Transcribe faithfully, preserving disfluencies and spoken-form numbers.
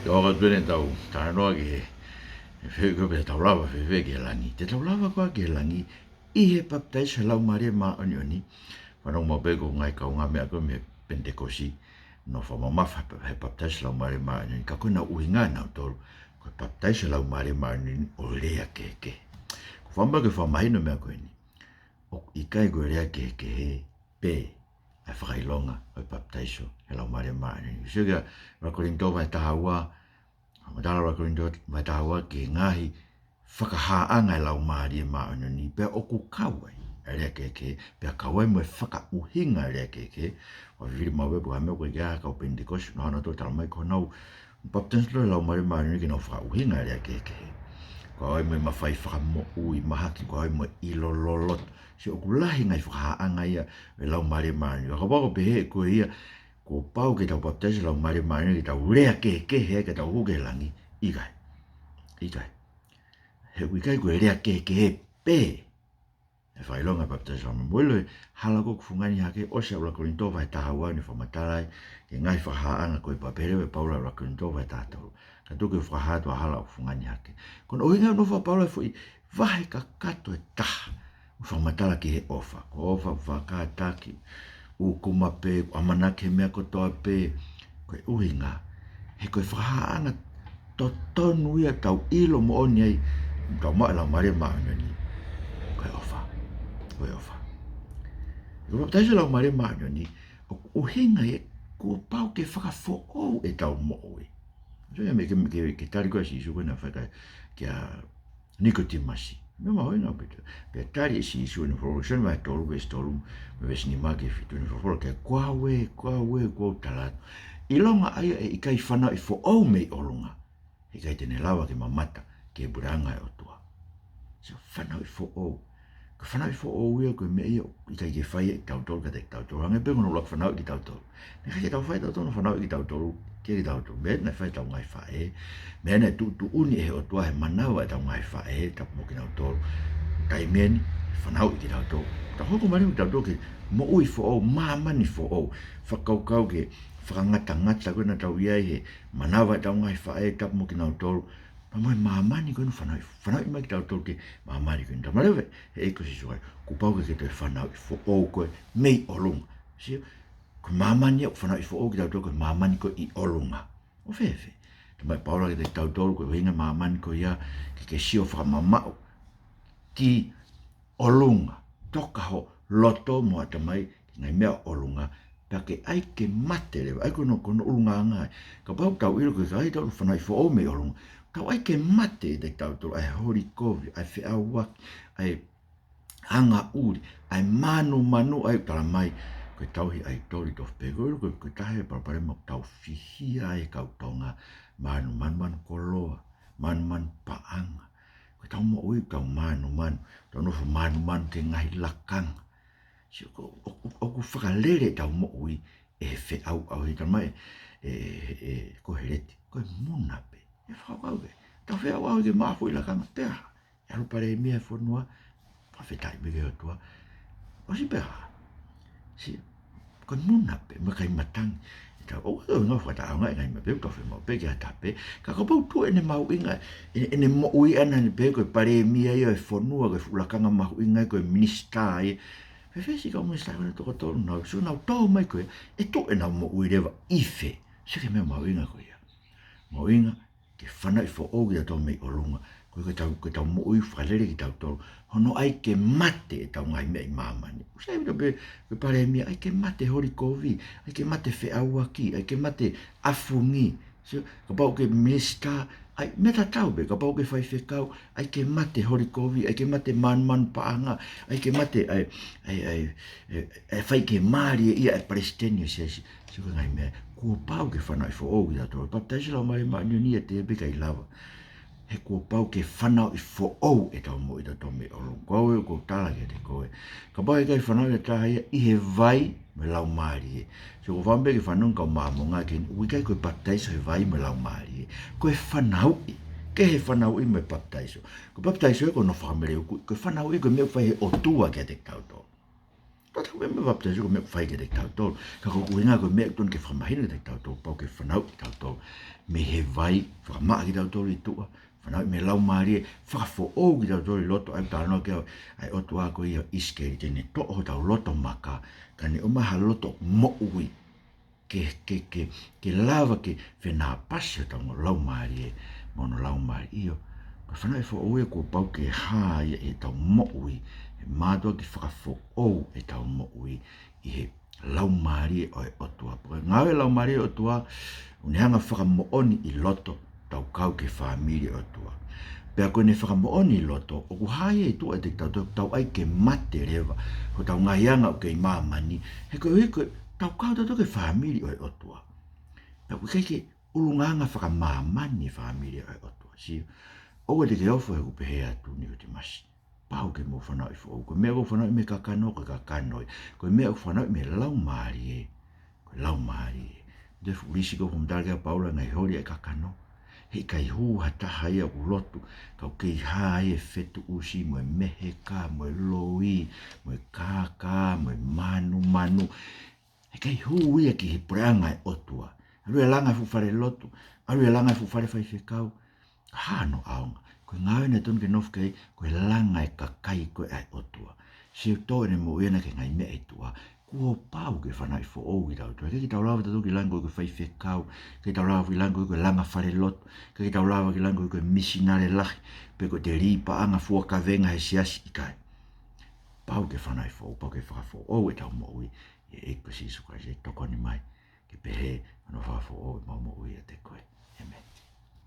Ka ʻoku ʻi ai ʻetau talanoa ki he, he fehuʻi ko e pe te tau lava fēfē ki he langi. Te tau lava koā ki he langi ʻi he papitaiso he Laumālie Māʻoniʻoni? Fanongo mai pē ko e ngaahi kaungāmeʻa ko ē mei he Penitekosi, nau fakamamafa he papitaiso he Laumālie Māʻoniʻoni, ka ko ʻenau ʻuhinga ʻanautolu ko e papitaiso he Laumālie Māʻoniʻoni ʻo lea kehekehe. Ko e fakaʻamu ke fakamahino e meʻa ko eni. ʻOku ʻikai ko e lea kehekehe pē ʻa e fakaʻilonga ʻo e papitaiso he Laumālie Māʻoniʻoni. Sio ki he ʻuluaki Kolinitō vahe taha ua, fakamatala ʻuluaki Kolinitō vahe taha ua ki he ngaahi fakahāʻanga ʻo e Laumālie Māʻoniʻoni, pea ʻoku kau ai ʻa e lea kehekehe, pea kau ai mo e fakaʻuhinga ʻo e lea kehekehe. ʻOku vivili maʻu pē pe ko e hā e meʻa ʻoku ʻi ai ha kau Penitekosi, naʻa nau toe talamai ko ʻenau papitaiso he Laumālie Māʻoniʻoni ke nau fakaʻuhinga e lea kehekehe. Kau ai mo e mafai fakamoʻui mahaki, kau ai mo e ʻilo loloto. Sio, ʻoku lahi e ngaahi fakahāʻanga ia ʻo e Laumālie Māʻoniʻoni. Ka kapau ʻoku pehē ʻe koe ia, kuo pau ke tau papitaiso he Laumālie Māʻoniʻoni ke tau lea kehekehe ke tau hū ki he langi. ʻIkai. ʻIkai. He ʻoku ʻikai ko e lea kehekehe pē ʻa e fakaʻilonga ʻo e papitaiso he Laumālie. Mou ʻilo e hala ko ē ʻoku fungani hake, ʻosi ʻa e ʻuluaki Kolinitō vahe taha ua ʻene fakamatala ai ki he ngaahi fakahāʻanga ko ē, pea pehē leva ʻe Paula he ʻuluaki Kolinitō vahe taha tolu. Ka tuku ke u fakahā atu ʻa e hala ʻoku fungani hake. Ko hono ʻuhinga ʻoku nofo ai Paula he foʻi vahe kakato ʻe taha ʻoku fakamatala ki he ʻofa. Ko e ʻofa ʻoku fakakātaki, ʻoku ʻukumaʻi pē, ʻoku ʻamanaki he meʻa kotoa pē. Ko e ʻuhinga, he ko e fakahāʻanga totonu ia ʻoku tau ʻilo moʻoni ai ʻoku tau maʻu e Laumālie Māʻoniʻoni, ko e ʻofa. Ko e ʻofa. Ko e papitaiso he Laumālie Māʻoniʻoni, ʻoku ʻuhinga ia kuo pau ke fakafoʻou ʻetau moʻui. Sio ia, meʻa ke, ke, ke tali ko ē ʻa Sīsū ko ē naʻe fai kia, kia Nikotīmasi. Meʻa mahuʻinga pē. Pea tali ʻe Sīsū ʻene folofola, Sione vahe tolu veesi tolu mo e veesi nima ki he fitu, ʻene folofola ki ai, Ko au ē, ko au ē, ʻoku ou tala atu, ʻilonga ʻa ia ʻe ʻikai fanauʻi foʻou mei ʻolunga, he ʻikai te ne lava ke mamata ki he puleʻanga ʻo e ʻOtua. Sio, fanauʻi foʻou. Ko e fanauʻi foʻou ia, ko e meʻa ia ʻoku ʻikai ke fai ia ʻe kitautolu kiate kitautolu. Hangē pē ko hono ʻuluaki fanauʻi kitautolu. Naʻe ʻikai ke tau fai ʻe tautolu hono fanauʻi kitautolu kiate kitautolu. Meʻa naʻe fai ʻe heʻetau ngaahi faʻē. Meʻa naʻe tuʻutuʻuni ʻe he ʻOtua he manava ʻetau ngaahi faʻē, tapu mo kinautolu. Taimi eni, fanauʻi kitautolu. Tau hoko mai leva kitautolu ki he moʻui foʻou, māmani foʻou. Fakakaukau ki he fakangatangata ko ē naʻa tau ʻi ai he manava ʻetau ngaahi faʻē, tapu mo kinautolu. Pea mo e māmani ko ē naʻe fanauʻi, fanauʻi mai kitautolu ki he māmani ko ē. Talamai leva ʻe he ʻEiki ko Sīsū, kuo pau ke ke toe fanauʻi foʻou koe mei ʻolunga. Sio, ko e māmani ia ʻoku fanauʻi foʻou kitautolu, ko e māmani ko ē ʻi ʻolunga. ʻO fēfē? Talamai ʻe Paula kiate kitautolu, ko e ʻuhinga e māmani ko ia ke ke sio fakamamaʻu ki ʻolunga, toka ho loto mo e ʻatamai ki he ngaahi meʻa ʻo ʻolunga, pea ke ʻai ke mate leva, ʻa ia ko hono, ko hono ʻulungaanga ia. Kapau ʻoku tau ʻilo ko e kakai ʻoku tau fanauʻi foʻou mei ʻolunga, tau ʻai ke mate ʻiate kitautolu ʻa e holi kovi, ʻa e feʻauaki, ʻa e angaʻuli, ʻa e mānumanu, ʻa ia ʻoku talamai ko e tauhi ʻaitoli tofu pē. Ko e, ko e, ko e taha e palopalema ʻoku tau fihia ai e kau Tonga, mānumanu, mānumanu koloa, mānumanu paʻanga. Ko ʻetau moʻui ʻoku tau mānumanu, tau nofo mānumanu ki he ngaahi lakanga. Sio, ʻoku, ʻoku, ʻoku fakalele ʻetau moʻui ʻe he feʻauʻauhi. Talamai ʻe, ʻe, ʻe Koheleti, ko e muna pē. ʻE fakakaukau pē, tau feʻauʻauhi ki he maʻu e foʻi lakanga pea ʻalu e palēmia ʻo e fonua, fakafetaʻi pē ki he ʻOtua. ʻOsi pē. Sio, ko e muna pē, mo e kai matangi. ʻE tau, ʻoku ʻi ai e ngaahi fakatahaʻanga ʻi he ngaahi meʻa pē, ʻoku tau fiemaʻu pē ke ʻatā pē. Ka kapau ʻoku tuʻu ʻene mahuʻinga, ʻene, ʻene moʻui ʻaʻana ni pē ko e palēmia ia ʻo e fonua, ko e fuʻu lakanga mahuʻinga ia, ko e minisitā ia. Fēfē siʻi kau minisitā ko ena ʻe toko tolu, nau, sio, nau tō mai ko ē, ʻe tuʻu ʻenau moʻui leva ʻi fē? Sio ki he meʻa mahuʻinga ko ia. Mahuʻinga ke fanauʻi foʻou kitautolu mei ʻolunga. Ko e, ko ʻetau, ko ʻetau moʻui fakalele kitautolu, hono ʻai ke mate ʻetau ngaahi meʻa ʻi māmani. ʻOku sai ʻaupito pē ko e palēmia, ʻai ke mate holi kovi, ʻai ke mate feʻauaki, ʻai ke mate ʻafungi. Sio, kapau ʻoku ke minisitā, ʻai, meʻa tatau pē, kapau ʻoku ke faifekau, ʻai ke mate holi kovi, ʻai ke mate mānumanu paʻanga, ʻai ke mate, ʻai, ʻai, ʻai, ʻai, ʻai fai ke mālie ia e palesiteni ʻo e siasi. Sio ki he ngaahi meʻa, kuo pau ke fanauʻi foʻou kitautolu. Papitaiso he Laumālie Māʻoniʻoni ia, teʻeki ai pē ke lava. He kuo pau ke fanauʻi foʻou ʻetau moʻui ʻatautolu mei ʻolunga. Ko au ē ʻoku ou tala kiate koe, kapau ʻe ʻikai fanauʻi ha taha ia ʻi he vai mo e Laumālie. Sio, ʻoku ou fakaʻamu pē ke fanongo kau Māmonga ki heni, ʻoku ʻikai ko e papitaiso he vai mo e Laumālie. Ko e fanauʻi. Kehe e fanauʻi mo e papitaiso. Ko e papitaiso ē ko hono fakameleuku. Ko e fanauʻi ko e meʻa ʻoku fai ʻe he ʻOtua kiate kitautolu. Tau tau meʻa, meʻa papitaiso ko e meʻa ʻoku fai kiate kitautolu. Ka ko e ʻuhinga ko e meʻa ʻoku totonu ke fakamahino kiate kitautolu, pau ke fanauʻi kitautolu mei he vai, fakamaʻa kitautolu ʻi tuʻa, fanauʻi mei he Laumālie, fakafoʻou kitautolu ʻi loto, ʻa ia ʻoku talanoa ki ai ʻa e ʻOtua ko ia ʻo ʻIsikeli, te ne toʻo hotau loto maka, ka ne ʻomai ha loto moʻui, ke, ke, ke, ke lava ke fenāpasi hotau laumālie mo hono Laumālie. ʻIo, ko e fanauʻi foʻou ia kuo pau ke hā ia ʻi heʻetau moʻui, ʻe mātuʻaki fakafoʻou ʻetau moʻui ʻi he Laumālie ʻo e ʻOtua. Pea ko e ngāue ʻa e Laumālie ʻo e ʻOtua, ʻoku ne hanga ʻo fakamoʻoni ʻi loto, tau kau ki he fāmili ʻo e ʻOtua. Pea ko ʻene fakamoʻoni ʻi loto, ʻoku hā ia ʻi tuʻa ʻiate kitautolu, tau ʻai ke mate leva hotau ngaahi anga ʻoku kei māmani, he koeʻuhi ko e tau kau tautolu ki he fāmili ʻo e ʻOtua. Pea ʻoku ʻikai ke ʻulungaanga fakamāmani e fāmili ʻo e ʻOtua. Sio, ʻoua te ke ofo he ʻoku pehē atu Nikotīmasi. Pau ke mou fanauʻi foʻou. Ko e meʻa ʻoku fanauʻi mei he kakano, ko e kakano ia. Ko e meʻa ʻoku fanauʻi mei he Laumālie, ko e Laumālie. Te fuʻu lisi ko e fakamatala ki ai ʻa Paula ngaahi holi ʻa e kakano. He ʻikai hū ha taha ia ʻoku lotu, ka ʻoku kei hā ia e fetuʻusi, mo e meheka, mo e loi, mo e kākā, mo e manumanu. He ʻikai hū ia ki he puleʻanga ʻo e ʻOtua. ʻAlu ia ʻo langa e fuʻu fale lotu, ʻalu ia ʻo langa e fuʻu fale faifekau. Hā hono ʻaonga? Ko e ngāue naʻe tonu ke nofo ki ai, ko e langa e kakai ko ē ʻa e ʻOtua. Sio, tō ʻene moʻui ʻana ki he ngaahi meʻa ʻi tuʻa. Kuo pau ke fanauʻi foʻou kitautolu. ʻIkai ke tau lava tautolu ke langa koeʻuhi ko e faifekau, ʻikai ke tau lava ke langa koeʻuhi ko e langa fale lotu, ʻikai ke tau lava ke langa koeʻuhi ko e misinale lahi, pe ko e teli paʻanga fua kavenga he siasi, ʻikai. Pau ke fanauʻi foʻou, pau ke fakafoʻou ʻetau moʻui ʻi he ʻEiki ko Sīsū Kalaisi. Tokoni mai ke pehē hono fakafoʻou ʻemau moʻui ʻiate koe. ʻĒmeni.